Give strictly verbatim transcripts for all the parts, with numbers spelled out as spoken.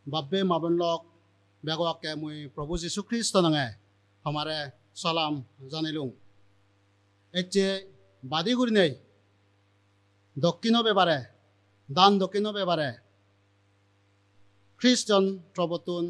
Babbe mabon lok, begokke mui Probhu Jisu Kristo nange tomare salam janilung. Ecche badi gurinei dokkino bebare, dan dokkino bebare Christian trobottun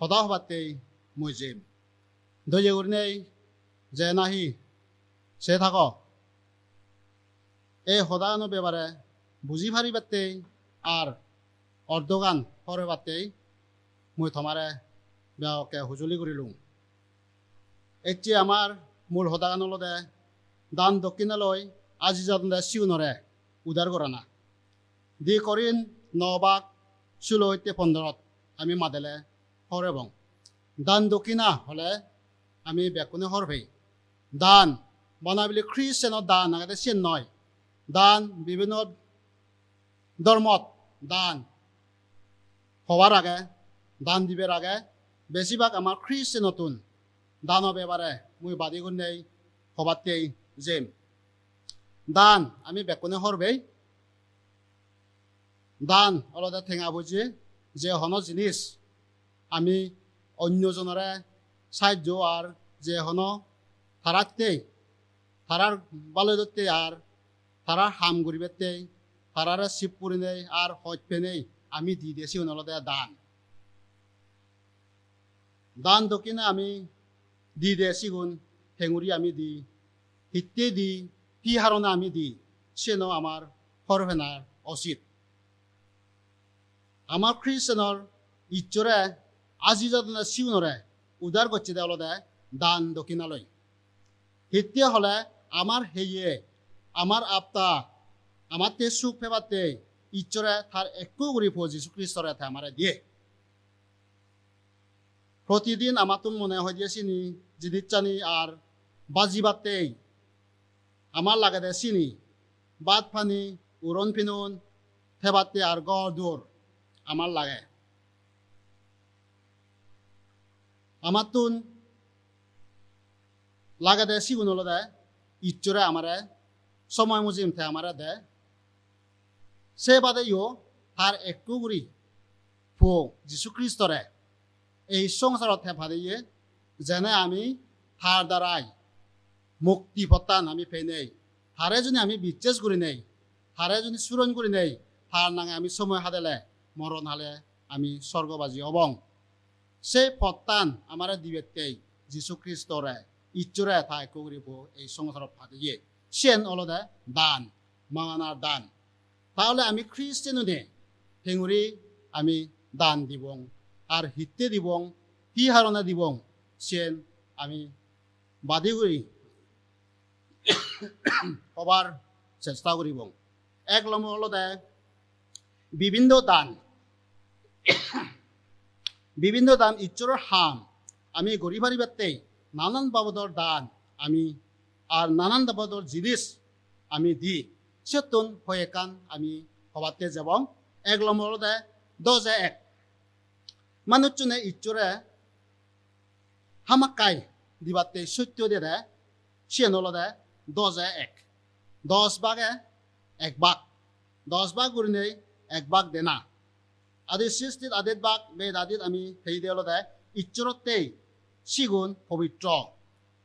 hoda hobattei mui jem. Doye gurinei je nahi se thago, ei hodagano bebare buji paribattei ar ordogan hor pebattei mui tomare begokke hujuli gurilung. Ecche amar mul hodagan olode dan dokkinaloi aji jadonde sigunore udar gorana. Di Korin no bak sulo hitte pondrot ami madele hor pebong. Dan dokkina hole ami bekkune hor pei. Dan, bana bili Christian-o dan agede siyen noi. Dan bibinno dhormot dan hobar age, dan dibar age, besibak amar Christian-ottun dano bebare mui badi gurinei hobattei jem. Dan ami bekkune hor pei. Dan olode tenga poije, je hono jinis ami onyo jonore sajjo ar je hono tarattei, tarar baloidottei ar tarar ham guribattei, tarare sip purinei ar hoj penei ami di de sigun olode dan. Dan dokkina ami di de sigun henguri ami di, hittei di, hi harone ami di, siyeno amar hor penar usit. Amar Christianor Issore aji jadonde sigunore udar gocchede olode dan dokkinaloi. Hitte hole amar heye, amar apta, amatte suk pebatte Issore tar ekku guri po Jisu Kristore te amare diye. Protidin amattun mone hoide sini jinissani ar bajibattei amar lagede sini, bhat pani, uron pinun, thebatte ar ghor duor amar lage. Amattun lagede sigun olode Issore amare somoy mujim te amare de. Se badeyo tar ekku guri po Jisu Kristore ei songsarot te padeye, jene ami tar darai mukti pottan ami penei. Tare juni ami bicches gurinei, tare juni suron gurinei, tar nange ami somoy hadele, moron hale ami sorgobaji obong. Se pottan amare dibettei Jisu Kristore, Issore ta ekku guri po ei songsarot padeye. Siyen olode dan, manganar dan. Tahole ami Christian une henguri ami dan dibong, ar hitte dibong, hi harone dibong, siyen ami badi guri hobar chesta guribong. Ek lombor olode bibinno dan. Bibinno dan Issoror ham ami guri paribatte nanan babodor dan ami ar nanan babodor jinis ami di. Settun hoi ekkan ami hobatte jebong. Ek lombor olode doje ek. Manuchchune Issore hamakkai dibatte sotto dede, siyen olode doje ek. Dos bage ek bag. Dos bag gurinei ek bag dena. Adi sristit adet bag, bed adit ami peyede olode Issorottei sigun pobitro.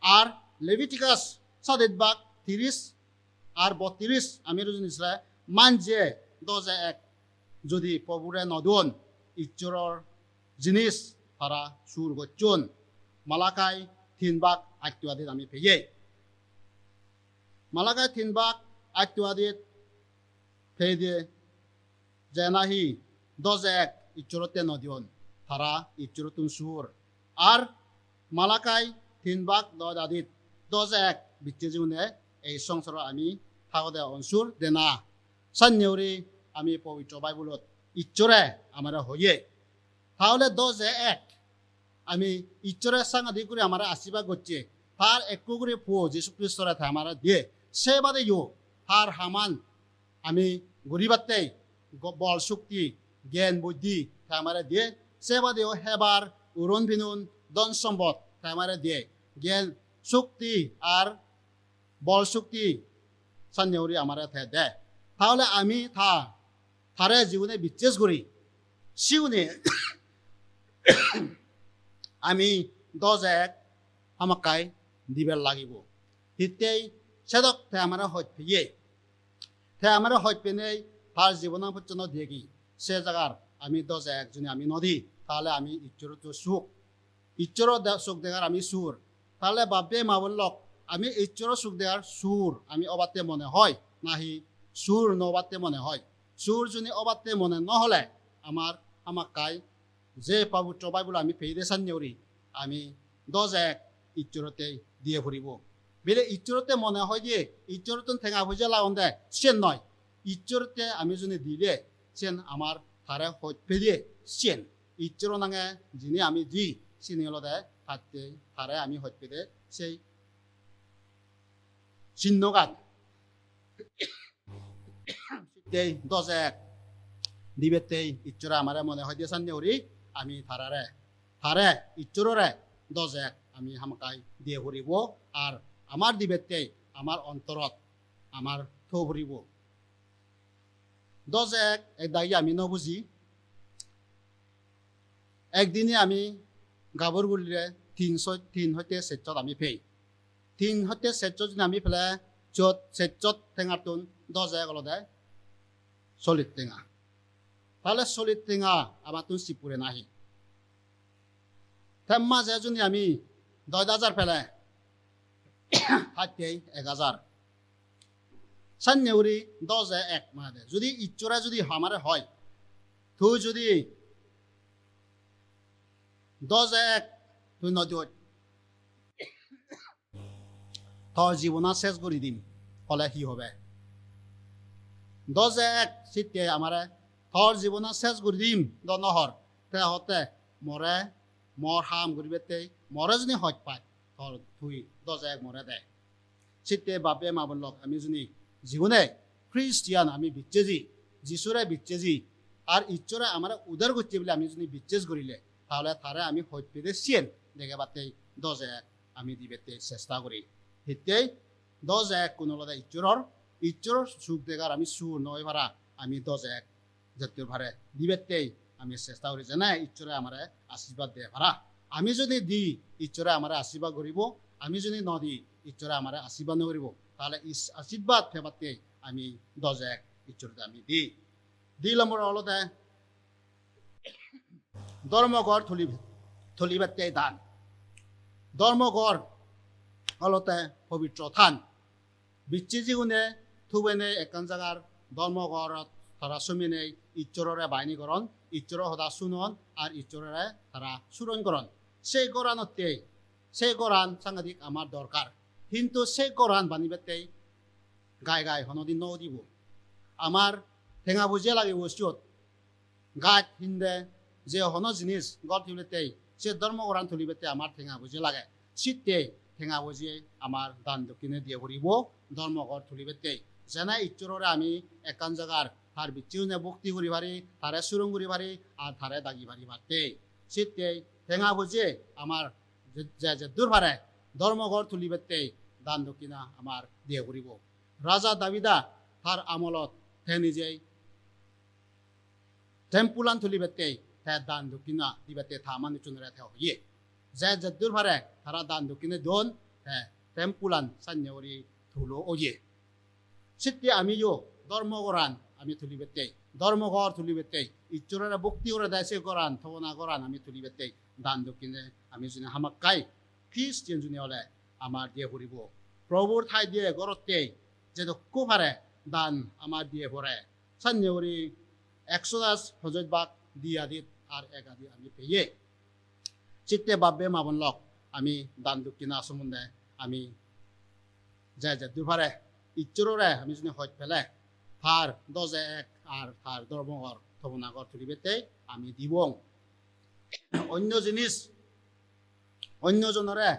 Ar Leviticus sadet bag tiris ar bottiris ami rujuni sele manje doje ek jodi pobure no don, Issoror jinis tara sur gocchon. Malakai tin bak atto adit ami peye. Malakai tin bak atto adit peyede je nahi doje ek Issorotte no diyon, tara Issorottun sur. Ar Malakai tin bak doje adit doje ek bicche jigune ei songsarot ami thagode on sur dena. Sanne guri ami pobitro Bible-ot Issore amare hoye. Tahole doje ek ami Issore sangadik guri amare ashirbad gocche. Tar ekku guri puo Jisu Kristore te amare diye. Se badeyo tar haman ami guribatte go-, bol shokti, gyan buddhi te amare diye. Se badeyo hebar, uron pinun, dhon sombot te amare diye. Gyan shokti ar bol shokti sanne guri amare te de. Tahole ami ta, tare jigune bicches guri, Sigune ami doj ek hamakkai dibar lagibo. Hittei sedok te amare hoj peye. Te amare hoj penei tar jibonan pojjonto diyegi. Se jagar ami doj ek juni ami no di, tale ami Issorottun sur. Issoro de-, sur degar ami sur. Tale bap-bei ma-bon lok, ami Issoro sur degar sur ami obatte mone hoi, nahi sur no obatte mone hoi? Sur juni obatte mone no hole, amar hamakkai je pobitro Bible ami peye de sanne guri, ami doj ek Issorotte diye puribo. Bile Issorotte mone hoi je, Issorottun tenga poije lagon de, siyen noi. Issorotte ami juni dile, siyen amar tare hoj peye, siyen. Issoro nange jini ami di, sini olode tatte tare ami hoj pede sei sinnogan. Sittei doj ek dibettei Issore amare mone hoi de sanne guri ami tarare, tare, Issorore doj ek ami hamakkai diye puribo, ar amar dibettei amar ontorot amar tho puribo. Doj ek ek dagi ami no buji. Ekdine ami gabur gurile tin sot, tin hoite ser sot ami pei. Tin hoite ser sot juni ami pele sot, ser sot tengattun doj ek olode sollit tenga. Tale sollit tenga amattun sip pure nahi? Te maje juni ami doj hajar pele, hattei ek hajar. Sanne guri doj ek mane de. Judi Issore judi amare hoi, "Tui judi doj ek tui no doj, tor jibonan ses guri dim," hole hi hobe? Doj ek sitte amare, "Tor jibonan ses guri dim," do no hor. Te hotte, "More, mor ham guribatte more juni hoj pai, tor tui doj ek more de." Sitte bap-bei ma-bon lok, ami juni jigune Christian ami biccheji, Jisure biccheji, ar Issore amare udar gocche bile ami juni bicches gurile, tale tare ami hoj pede siyen degebatte doj ek ami dibatte chesta guri. Hittei doj ek kun olode Issoror, Issoror sur degar ami sur no oi para, ami doj ek jeddur pare dibatte ami chesta guri, jene Issore amare ashirbad de para. Ami jodi di, Issore amare ashirbad guribo, ami jodi no di, Issore amare ashirbad no guribo. Tale is-, ashirbad pebatte ami doj ek Issorotte ami di. Di lombor olode dhormo ghor tuli-, tulibatte dan. Dhormo ghor olode pobitro than. Bicche jigune thubenei ekkan jagar dhormo ghorot tara suminei Issorore bahini goron, Issoro hoda sunon ar Issorore tara suron goron. Sei ghoranotte, sei ghoran sangadik amar dorkar. Hintu sei ghoran banibatte gai gai honodin no udibo. Amar tenga poije lagibo siyot. Gaj hinde, je hono jinis ghor tulibatte, se dhormo ghoran tulibatte amar tenga poije lage. Sitte tenga poije amar dan dokkine diye puribo dhormo ghor tulibatte. Jene Issorore ami ekkan jagar tar bicchegune bhokti guri pari, tare suron guri pari, ar tare dagi paribatte. Sitte tenga poije amar je, je jeddur pare dhormo ghor tulibatte dan dokkina amar diye puribo. Raja Davida tar amolot te nijei tempulan tulibatte, te dan dokkina dibatte ta manuchunore te hoye. Je jeddur pare tara dan dokkine don, te tempulan sanne guri tulo oye. Sitte amiyo dhormo ghoran ami tulibatte, dhormo ghor tulibatte, Issorore bhokti gorede se ghoran, thobona ghoran ami tulibatte dan dokkine ami juni hamakkai Christian juni ole amar diye puribo. Probur thai diye ghorotte jedokko pare dan amar diye pore. Sanne guri Exodus hojoj bak di adit ar ek adit ami peye. Sitte bap-bei ma-bon lok, ami dan dokkina somonde ami je jeddur pare Issorore ami juni hoj pele, tar doj ek ar tar dhormo ghor, thobona ghor tulibatte ami dibong. Onno jinis, onno jonore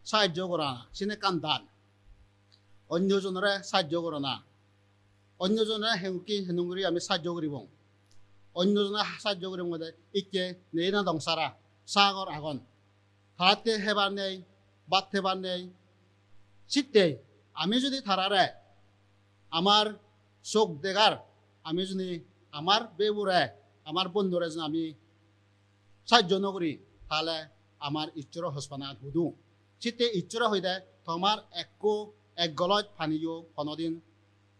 sahajjo gorana, siyen ekkan dan. Onno jonore sahajjo gorana. Onno jonore hengukke henung guri ami sahajjo guribong. Onno jonore sahajjo guribong de, ikke nei nadong sara, sagor agon. Taratte hebar nei, bhat hebar nei. Sitte ami judi tarare amar sok degar, ami judi amar bebure amar bondure jodi ami sajjo no guri, tale amar Issoro hospanagan hudu. Sitte Issore hoide, "Tomar ekko ek goloj paniyo honodin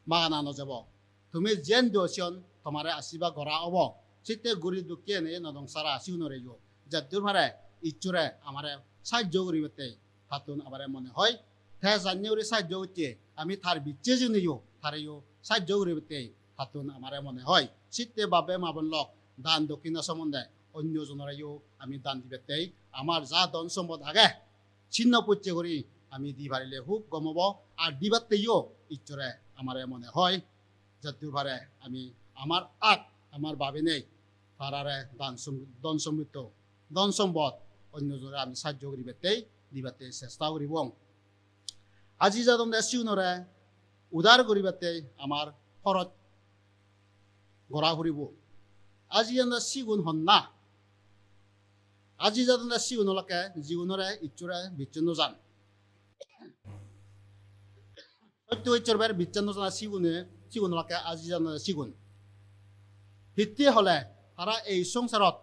magana no jebo. Tumi jiyen do siyon tomare asibad gora obo." Sitte gorib dukki ene nodong sara sigunoreyo jaddur pare Issore amare sajjo guribatte tattun amare mone hoi. Te janye guri sajjo gocche, ami tar bicche jineyo tareyo sajjo guribatte tattun amare mone hoi. Sitte bap-bei ma-bon lok, dan dokkina somonde onyo jonoreyo ami dan dibatte amar ja dhon sombot age, sinno pocche guri ami di parile hub gom obo, ar dibatteyo Issore amare mone hoi. Jaddur pare ami amar ak, amar babenei tarare dan som-, dhon sommitto, dhon sombot onyo jonore ami sajjo guribatte, dibatte chesta guribong. Aji jadonde sigunore udar guribatte amar horoj gora puribo. Aji jadonde sigun honna? Aji jadonde sigun olakke jigunore Issore bicche no jan. Sotto Issor ber bicche no jana sigune, sigun olakke aji jadonde sigun. Hitte hole tara ei songsarot,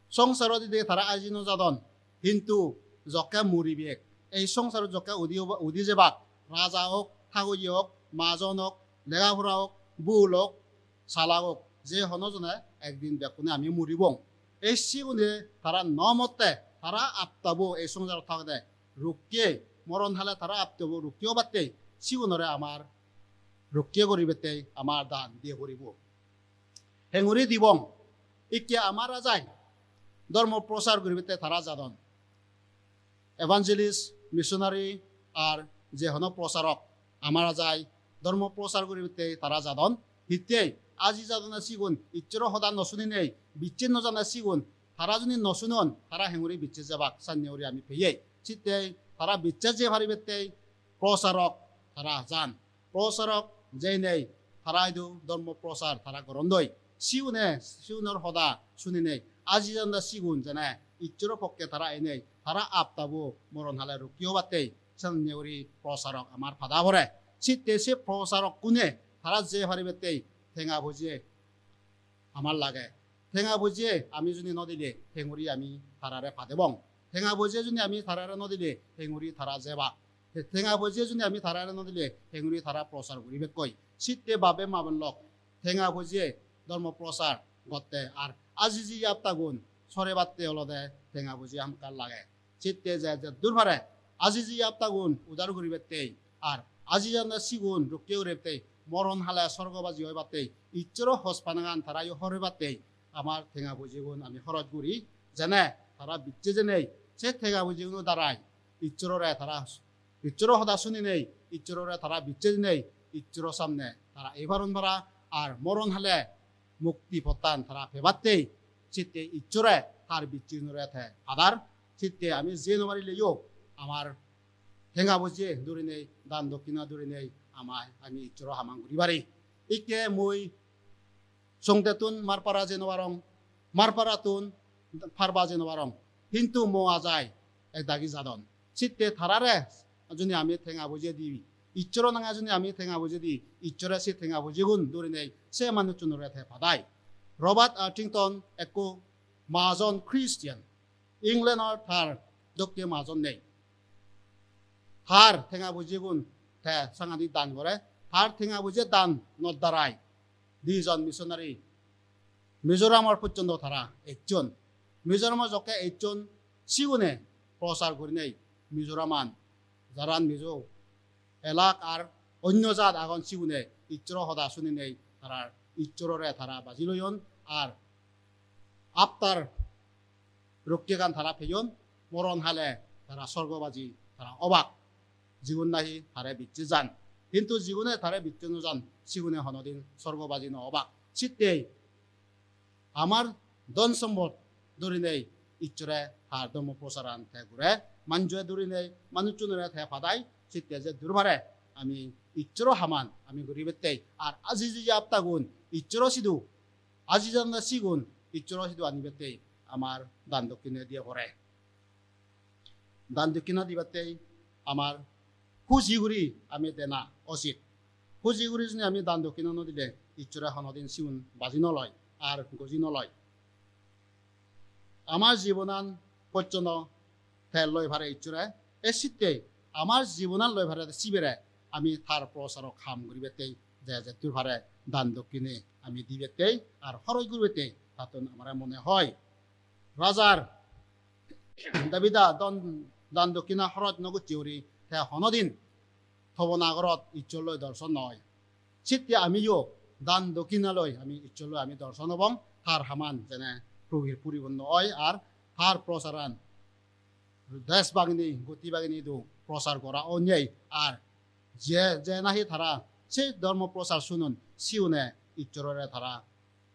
songsarot ide tara aji no jadon, hintu jokke muribek, ei songsarot jokke udi oba-, udi jebak, raja ok, thagoye ok, majon ok, lega pora ok, bul ok, salak ok, je hono jone ekdin bekkune ami muribong. Ei sigune tara no motte, tara aptabo ei songsarot thagede rukke, moron hale tara aptabo rukke obatte, sigunore amar rukke guribatte amar dan diye puribo. Henguri dibong? Ikke amar ajai dhormo prochar guribatte tara jadon. Evangelist, missionary ar je hono procharok amar ajai dhormo prochar guribatte tara jadon. Hitte? Aji jadonde sigun Issoro hoda no suninei, bicche no jane sigun, tara juni no sunon, tara henguri bicche jebak, sanye guri ami peye. Sitte tara bicche je paribatte procharok tara jan. Procharok jeinei tara idu dhormo prochar tara gorondoi. Siune, siunor hoda suninei aji jadonde sigun jene Issoro pokke tara einei, tara aptabo moron hale rukke obatte, senne guri procharok amar pada pore. Sitte se procharokkune tara je paribatte tenga poje amar lage. Tenga poje ami juni no dile henguri ami tarare padebong? Tenga poje juni ami tarare no dile henguri tara jeba? Te tenga poje juni ami tarare no dile henguri tara prochar guribekkoi? Sitte bap-bei ma-bon lok, tenga poje dhormo prochar gotte ar aji jiye aptagun sorebatte olode tenga poje hamakkai lage. Sitte je jaddur pare aji jiye aptagun udar guribatte ar aji jadonde sigun rukke guribatte, moron hale sorgobaji oibatte, Issoro hospanagan tarayo horibatte amar tenga pojegun ami horoj guri, jene tara bicche jenei, se tenga pojeguno darai Issorore tara, Issoro hoda suninei, Issorore tara bicche dinei, Issoro samne tara ei paron para ar moron hale mukti pottan tara pebatte, sitte Issore tar bicchegunore te padar. Sitte ami je no parileyo amar tenga poje durinei, dan dokkina durinei amai, ami Issoro haman guri pari. Ikke mui songtettun mar para je no parong, mar parattun parba je no parong. Hintu mo ajai ek dagi jadon. Sitte tarare juni ami tenga poje di, Issoro nange juni ami tenga poje di, Issore se tenga pojegun durinei se manuchunore te padai. Robert Arthington ekko majon Christian, England-or tar dokke majon nei. Tar tenga pojegun te sangadi dan gore, tar tenga poje dan nor darai dijon missionary Mizoramor pojjonto tara ejjon. Mizoramor jokke ejjon, sigune prochar gurinei Mizoraman, jaran Mizo elak ar onyo jat agon, sigune Issoro hoda suninei tara Issorore tara baji loyon ar aptar rokkegan tara peyon, moron hale tara sorgobaji tara obak, jigun nahi tare bicche jan. Hintu jigune tare bicche no jan, sigune honodin sorgobaji no obak. Sittei amar dhon sombot durinei Issore tar dhormo procharan te gure, manjue durinei manuchunore te padai, sitte je dur pare ami Issoro haman ami guribettei. Ar aji jiye aptagun Issoro sidu, aji jadonde sigun Issoro sidu anibettei amar dan dokkine diye pore. Dan dokkina dibattei amar huji guri ami dena usit. Huji guri juni ami dan dokkina no dile Issore honodin sigun baji no loi. ar goji no loi. Amar jibonan pojjonto te loi pare Issore, e sitte amar jibonan loi pare sibere ami tar prosaror ham guribattei je jettur pare dan dokkine ami dibattei ar horoj guribattei tattun amare mone hoi. Rajar Davide don, dan dokkina horoj no gocche guri te honodin tobona gorot Issor loi dorson no oi. Sitte amiyo dan dokkina loi ami Issor loi ami dorson obong, tar haman jene puri-, puripunno oi ar tar prosaran des bagini, goti bagini idu prosar gora onei ar je, je nahi tara se dhormo prosar sunon, siune Issorore tara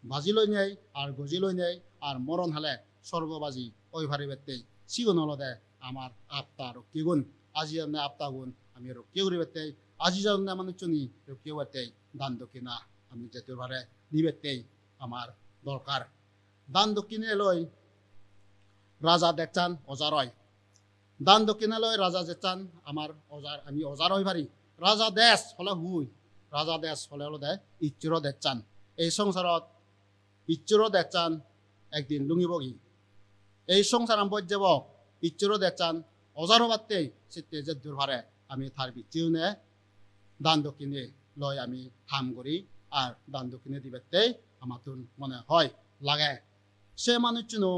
baji loinei ar goji loinei ar moron hale sorgobaji oi paribattei. Sigun olode amar apta rokkigun. Aji jadonde aptagun ami rokki guribattei, aji jadonde manuchchuni rokki guribattei dan dokkina ami jettur pare dibattei amar dorkar. Dan dokkine loi raja dejchan ojar oi. Dan dokkine loi raja dejchan amar ojar, ami ojar oi pari. Raja dej hole hui? Raja dej hole olode Issoro dejchan. Ei songsarot Issoro dejchan ekdin lungibogi. Ei songsaran bojjebo, Issoro dejchan ojar obattei sitte jeddur pare ami tar biccheyune dan dokkine loi ami ham guri ar dan dokkine dibattei amattun mone hoi lage. Se manuchchuno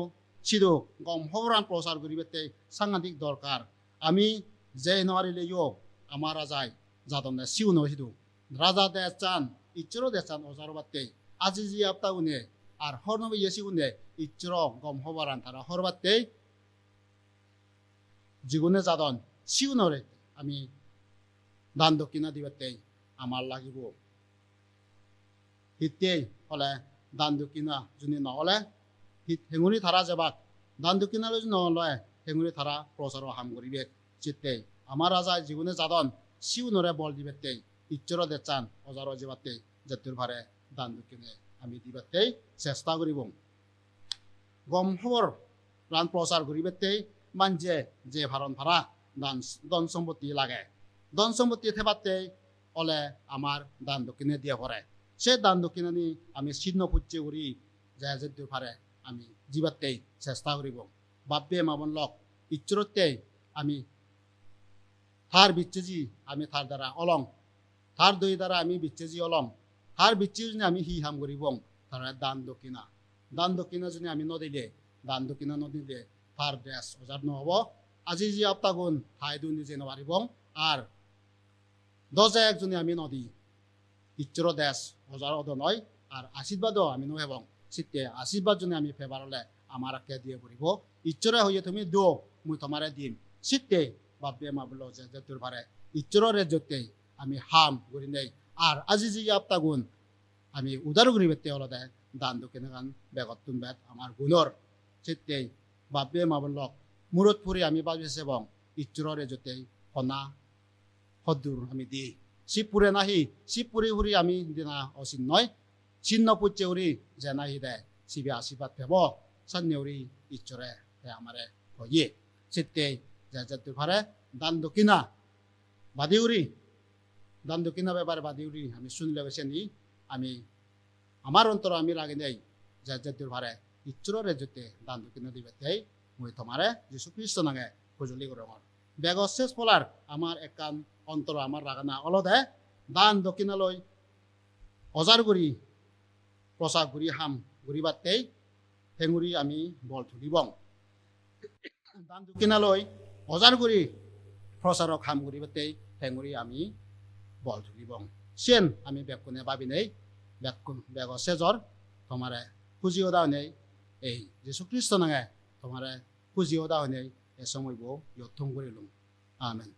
sidu gom hoboran prosar guribattei sangadik dorkar. Ami jei no parileyo ama rajai jadonde siuno sidu. Raja dejchan, Issoro dejchan ojar obattei. Aji jiye aptagune ar hor no peye sigune Issoro gom hoboran tara hor obattei. Jigune jadon sigunore ami dan dokkina dibattei amar lagibo. Hittei hole dan dokkina juni no ole, hit-, henguri tara jebak, dan dokkina loi juni no ole, henguri tara prosaro ham guribek. Sittei amar rajai jigune jadon sigunore bol dibattei, Issoro dejchan ojar oi jebattei, jettur pare dan dokkine ami dibattei chesta guribong. Gom hoboran prosar guribattei manje je paron para dan, dhon sompotti lage. Dhon sompotti thebattei ole amar dan dokkine diya pore. Se dan dokkinani ami sinno pucche guri je jeddur pare ami dibattei chesta guribong. Bap-bei ma-bon lok, Issorottei ami tar biccheji, ami tar dara olong. Tar doi dara ami biccheji olong. Tar biccheji ami hi ham guribong? Tara dan dokkina. Dan dokkina juni ami no dile, dan dokkina no dile tar dej ojar no obo. Aji jiye aptagun tai dun di jei no paribong. Ar doj ek juni ami no di, Issoro dej ojar odo noi, ar ashirbado ami no pebong. Sitte ashirbad juni ami pebar ole amar ekke diye puribo. Issore hoye, "Tumi do, mui tomare dim." Sitte bap-bei ma-bon lok, je jeddur pare Issoro rejjottei ami ham gurinei ar aji jiye aptagun ami udar guribattei olode dan dokkinagan begottun bej amar gunor. Sittei bap-bei ma-bon lok, murot puri ami babi sebong, Issoro rejjottei honna hoddur ami di. Sip pure nahi, sip puri puri ami dina usit noi. Sinno pucche guri je nahi de, sibe ashirbad pebo, sanne guri Issore te amare hoye. Sittei je jeddur pare dan dokkina badi guri, dan dokkina bepare badi guri ami sunile seni ami amar ontoro ami raginei je jeddur pare Issoro rejjottei dan dokkina dibattei mui tomare Jisu Kristo nange hujuli gorongor. Bego ses polar amar ekkan ontoro amar ragana olode dan dokkina loi ojar guri prosar guri ham guribattei henguri ami bol tulibong. Dan dokkina loi ojar guri prosaror ham guribattei henguri ami bol tulibong. Siyen ami bekkune babinei, bekkun bego sejor tomare huji hoda hoinei, ei Jisu Kristo nange tomare huji hoda hoinei ei somoibo iyot thum gurilung. Amen.